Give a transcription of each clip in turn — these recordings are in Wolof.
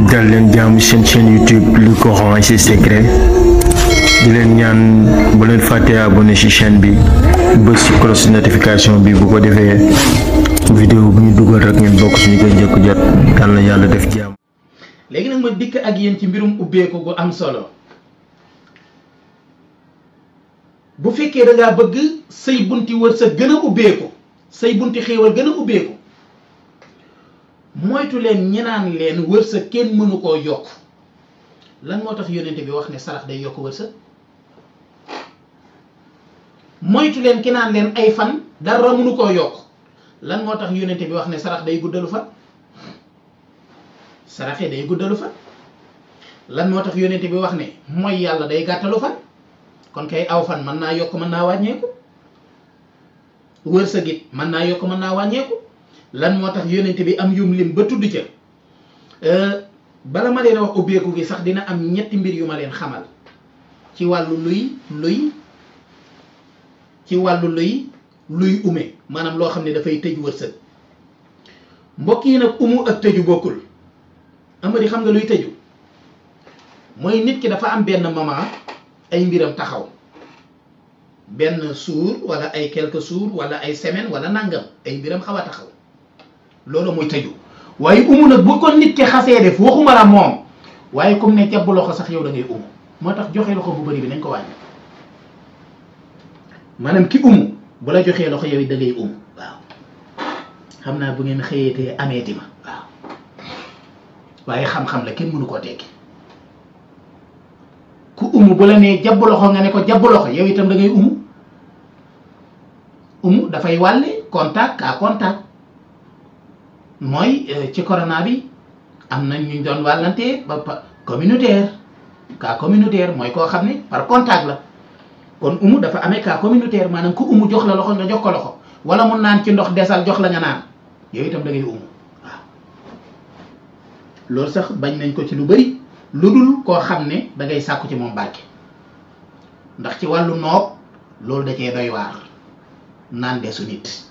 dal leen jaamu seen chaîne YouTube Le Coran et ses secrets di leen ñaan bu leen fàtte abonné ci chaîne bi bës ci cloche notification bi bu ko defee vidéo bu ñu dugal rek ngeen bokk ci ñu koy njëkk jot yàlla na yàlla def jaam. léegi nag ma dikk ak yéen ci mbirum ubbeeku gu am solo bu fekkee da ngaa bëgg say bunti wërsëg gën a ubbeeku say bunti xéewal gën a ubbeeku moytu leen ñi naan leen wërsëg kenn mënu koo yokk lan moo tax yónnente bi wax ne sarax day yokk wërsëg moytu leen ki naan leen ay fan dara mënu koo yokk lan moo tax yónnente bi wax ne sarax day guddalu fan saraxe day guddalu fan lan moo tax yónnente bi wax ne mooy yàlla day gàttalu fan kon kay aw fan mën naa yokk mën naa wàññeeku wërsëg it mën naa yokk mën naa wàññeeku lan moo tax yónnente bi am yum lim ba tudd ca bala ma leen wax ubbeeku gi sax dina am ñetti mbir yu ma leen xamal ci wàllu luy ume maanaam loo xam ne dafay tëj wërsëg mbokk yi nag umu ak tëju bokkul. Amady xam nga luy tëju mooy nit ki dafa am benn moment ay mbiram taxaw benn jour wala ay quelques jours wala ay semaine wala nangam ay mbiram xaw a taxaw loolu mooy tëju waaye umu nag bu ko nit ki xasee def waxuma la moom waaye comme ne jàpp loxo sax yow da ngay umu moo tax joxe loxo bu bëri bi nañ ko wàññi maanaam ki umu bu la joxee loxo yow it da ngay umu waaw xam naa bu ngeen xëyetee ameeti ma waaw waaye xam-xam la kenn mënu koo tekki ku umu bu la nee jàpp loxo nga ne ko jàpp loxo yow itam da ngay umu dafay wàlle contact à contact mooy ci corona bi am na ñu doon wàllante ba communautaire cas communautaire mooy koo xam ne par contact la kon umu dafa amee cas communautaire maanaam ku umu jox la loxo nga jox ko loxo wala mun naan ci ndox desal jox la nga naan yow itam da ngay umu waaw loolu sax bañ nañ ko ci lu bari lu dul koo xam ne da ngay sàkku ci moom barke ndax ci wàllu noob loolu da cee doy waar naan desu nit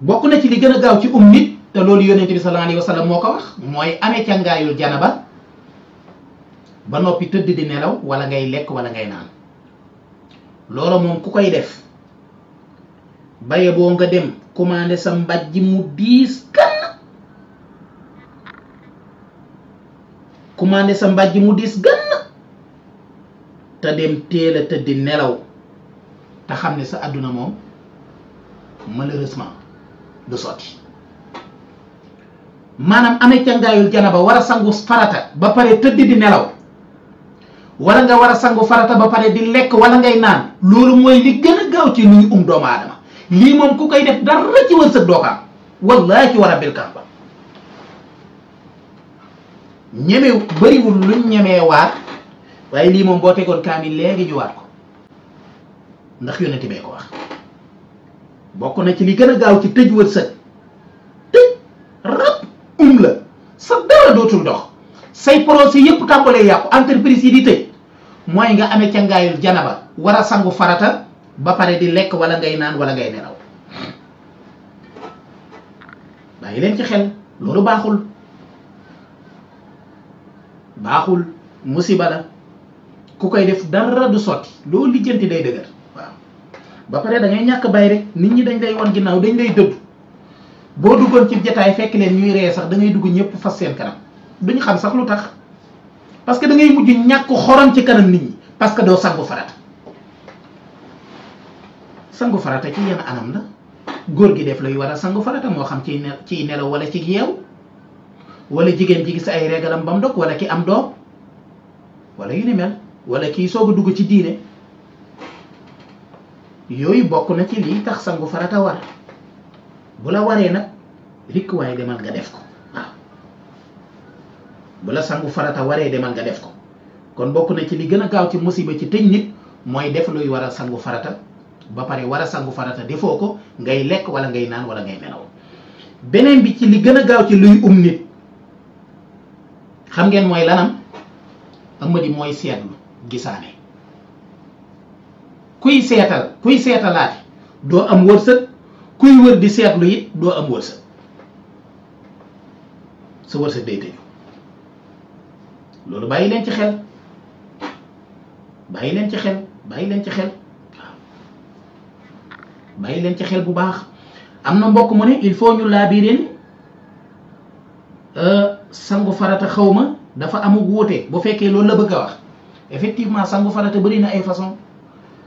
bokk na ci li gën a gaaw ci nit te loolu yonent bi sallallahu alayhi wa sallam moo ko wax mooy amee càngaayul janaba ba noppi tëdd di nelaw wala ngay lekk wala ngay naan loolu moom ku koy def baye boo nga dem commandé sa mbàjj mu diis gann commandé sa mbàjj mu diis gann te dem teel a tëdd nelaw te xam ne sa àdduna moom malheureusement du sotti maanaam amee càngaayul janaba war a sangu farata ba pare tëdd di nelaw wala nga war a sangu farata ba pare di lekk wala ngay naan loolu mooy li gën a gaaw ci luy doomu aadama lii moom ku koy def dara ci wërsëg doo ko am wallaahi ci war a bilkan ba ñemew bëriwul luñ ñemee waat waaye lii moom boo tegoon kaamil léegi ñu waat ko ndax yónnati bee ko wax bokk na ci li gën a gaaw ci tëj wërsëg tëj rab la sa dara dootul dox say projet yépp tàmbalee yàqu entreprise yi di tëj mooy nga amee ca ngaayul janaba war a sangu farata ba pare di lekk wala ngay naan wala ngay nelaw bàyyi leen ci xel loolu baaxul musiba la ku koy def dara du sotti loolu lijjanti day dëgër waaw ba pare da ngay ñàkk bay rek nit ñi dañ lay wan ginnaaw dañ lay dëddu boo duggoon ci jataay fekk leen ñuy ree sax da ngay dugg ñëpp fas seen kanam duñu xam sax lu tax parce que da ngay mujj ñàkk xorom ci kanam nit ñi parce que doo sangu farata sangu farata ci yenn anam la góor gi def lay war a sangu farata moo xam ciy nelaw wala ci yeew wala jigéen ji gis ay régalam bam dog wala ki am doom wala yu ni mel wala kii soog a dugg ci diine yooyu bokk na ci lii tax sangu farata war bu la waree nag rikk waaye demal nga def ko waaw bu la sangu farata waree demal nga def ko kon bokk na ci li gën a gaaw ci musiba ci tëj nit mooy def luy war a sangu farata ba pare war a sangu farata defoo ko ngay lekk wala ngay naan wala ngay nelaw beneen bi ci li gën a gaaw ci luy nit xam ngeen mooy lanam Amady mooy seetlu gisaane kuy seetalaate doo am wërsëg kuy wër di seetlu it doo am wërsëg sa wërsëg day tëju. loolu bàyyi leen ci xel bàyyi leen ci xel bàyyi leen ci xel waaw bàyyi leen ci xel bu baax. am na mbokk mu ne il faut ñu laabireen sangu farata xawma dafa amul wuute bu fekkee loolu la bëgg a wax effectivement sangu farata bëri na ay façon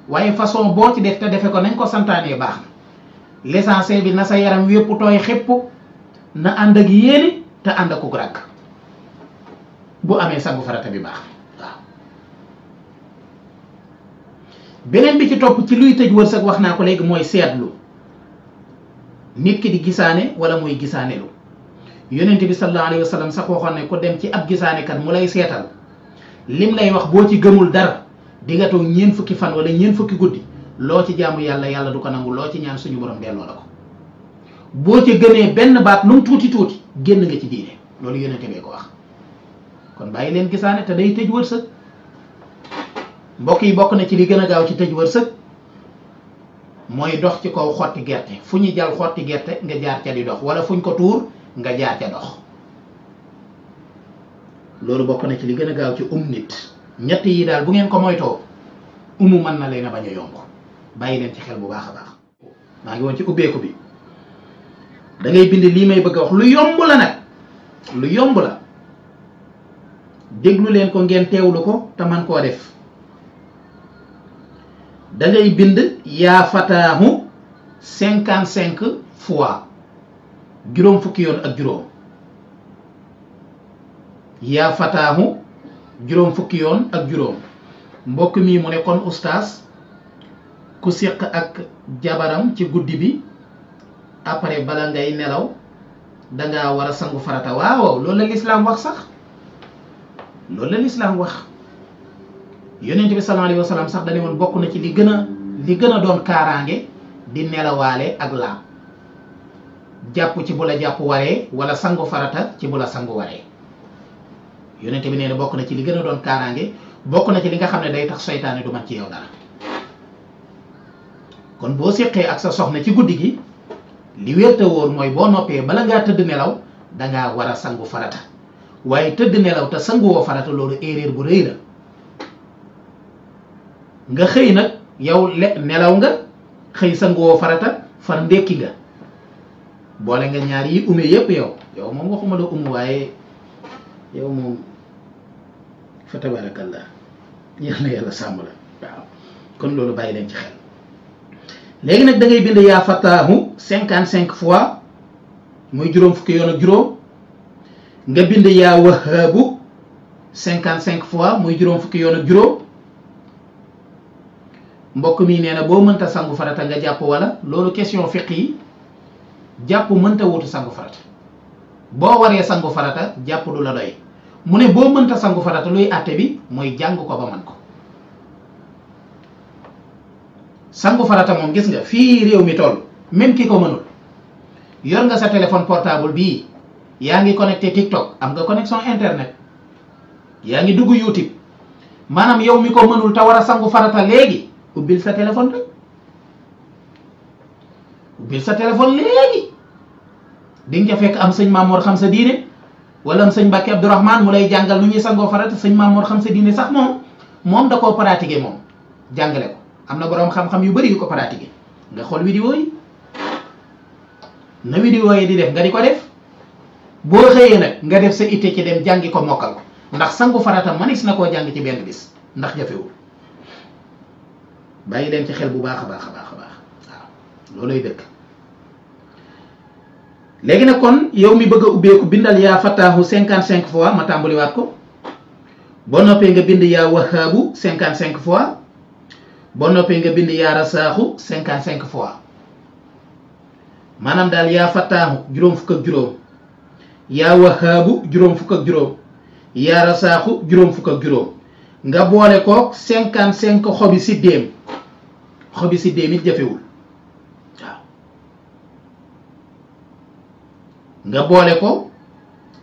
waaye façon boo ci def te defe ko nañ ko santaanee baax na l'essentiel bi na sa yaram wépp tooy xépp na ànd ak yéene te ànd ak ràgg bu amee sangu farata bi baax waaw. beneen bi ci topp ci luy tëj wërsëg wax naa ko léegi mooy seetlu nit ki di gisaane wala muy gisaanelu yonent bi sallallahu alayhi wa sallam sax waxoon ne ko dem ci ab gisaanekat mu lay seetal lim lay wax boo ci gëmul dara di nga toog ñeent fukki fan wala ñeent fukki guddi loo ci jaamu yàlla du ko nangu loo ci ñaan suñu borom delloo la ko boo ci gënee benn baat lu mu tuuti tuuti génn nga ci diine loolu yonent bee ko wax. kon bàyyi leen gisaane te day tëj wërsëg mbokk yi bokk na ci li gën a gaaw ci tëj wërsëg mooy dox ci kaw xotti gerte fu ñu jal xotti gerte nga jaar ca di dox wala fuñ ko tuur nga jaar ca dox loolu bokk na ci li gën a gaaw ci nit ñett yi daal bu ngeen ko moytoo mën na leen a bañ a yomb bàyyi leen ci xel bu baax a baax. maa ngi woon ci ubbeeku bi da ngay bind lii may bëgg a wax lu yomb la nag lu yomb la déglu leen ko ngeen teewlu ko te man koo def. da ngay bind yaa fataahu 55 fois juróom fukki yoon ak juróom yaa fataahu juróom fukki yoon ak juróom. mbokk mi mu ne kon ustaas ku séq ak jabaram ci guddi bi après bala ngay nelaw dangaa war a sangu farata. waaw loolu la lislaam wax sax loolu la lislaam wax. yonent bi sallallahu alayhi wa sallam sax dañu woon bokk na ci li gën a doon kaaraange di nelawaale ak laab jàpp ci bu la jàpp waree wala sangu farata ci bu la sangu waree yonent bi nee na bokk na ci li gën a doon kaaraange bokk na ci li nga xam ne day tax seytaane du man ci yow dara. kon boo séqee ak sa soxna ci guddi gi li wér te wóor mooy boo noppee bala ngaa tëdd nelaw dangaa war a sangu farata waaye tëdd nelaw te sanguwoo farata loolu erreur bu rëy la. nga xëy nag yow nelaw nga xëy sanguwoo farata far ndekki nga boole nga ñaar yi ume yépp yow moom waxuma la waaye yow moom fa tabarakallah yal na yàlla sàmm la waaw. kon loolu bàyyi leen ci xel léegi nag da ngay bind yaa fataahu 55 fois muy juróom fukki yoon ak juróom nga bind yaa wahaabu 55 fois muy juróom fukki yoon ak juróom. mbokk mi nee na boo mënta sangu farata nga jàpp wala loolu question fiq yi jàpp mënta wutu sangu farata boo waree sangu farata jàpp du la doy mu ne boo mënta sangu farata luy àtte bi mooy jàng ko ba man ko. sangu farata moom gis nga fii réew mi toll même ki ko mënul yor nga sa téléphone portable bii yaa ngi connecté TikTok am nga connexion internet yaa ngi dugg YouTube maanaam yow mi ko mënul te war a sangu farata léegi ubbil sa téléphone rek ubbil sa téléphone léegi di nga fekk am sëñ Mamour xam sa diine wala am sëñ Mbacke Abdourahmane mu lay jàngal nu ñuy sangoo farata sëñ Mamour xam sa diine sax moom da koo pratiquer moom jàngale ko am na boroom xam-xam yu bari yu ko pratiquer nga xool vidéo yi na vidéo yi di def nga di ko def boo xëyee nag nga def sa itte ci dem jàngi ko mokkal ko ndax sangu farata manis na koo jàng ci benn bis ndax jafewul bàyyi leen ci xel bu baax a baax a baax a baax waaw loolay dëkk. léegi nag kon yow mi bëgg a ubbeeku bindal yaa fataahu 55 fois ma tàmbaliwaat ko boo noppee nga bind yaa wahaabu 55 fois boo noppee nga bind yaa rasaaxu 55 fois maanaam daal yaa fataahu juróom fukk ak juróom yaa wahaabu juróom fukk ak juróom yaa rasaaxu juróom fukk ak juróom nga boole ko 55 xobi siddéem it jafewul waaw nga boole ko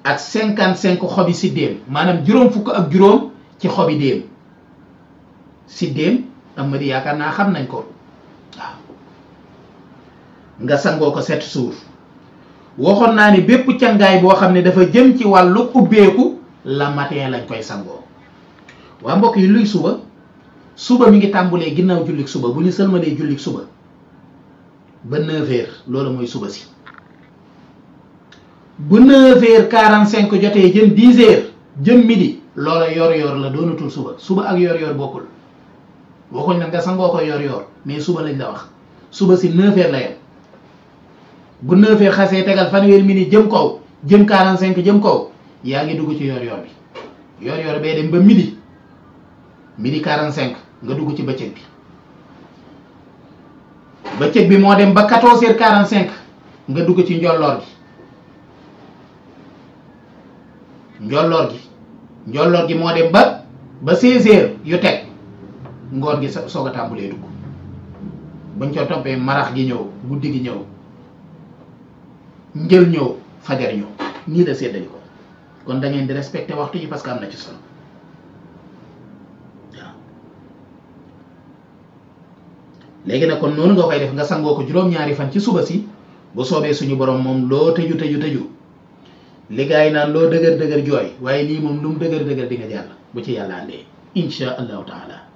ak 55 xobi siddéem maanaam juróom fukk ak juróom ci xobi déem siddéem am ma di yaakaar naa xam nañ ko waaw nga sangoo ko 7 jours waxoon naa ni bépp cangaay boo xam ne dafa jëm ci wàllu ubbeeku la matin lañ koy sangoo. waa mbokk yi luy suba? suba mi ngi tàmbulee ginnaaw jullik suba, bu ñu sëlmalee jullik suba ba 9h loolu mooy suba si. bu 9h45 jotee jëm 10h jëm midi loola yor-yor la, doonatul suba. suba ak yor-yor bokkul. waxuñ nag nga sangoo ko yor-yor, mais suba lañ la wax. suba si 9h la yem. bu 9h xasee tegal fanweeri minute jëm kaw jëm 45 jëm kaw yaa ngi dugg ci yor-yor bi. yor-yor bee dem ba midi 45 nga dugg ci bëccëg bi. bëccëg bi moo dem ba 14h45 nga dugg ci njolloor gi. njolloor gi moo dem ba 16h yu teg ngoon gi soog a tàmbulee dugg. buñ ko toppee marax gi ñëw, guddi gi ñëw, njël ñëw, fajar ñëw, nii la séddali ko. kon da ngeen di respecté waxtu yi parce que am na ci solo waaw. léegi nag kon noonu nga koy def, nga sangoo ko juróom-ñaari fan ci suba si. bu soobee suñu borom moom loo tëju li gaay naan loo dëgër jooy, waaye lii moom lu mu dëgër di nga jàll bu ci yàlla andee insha allahu taala.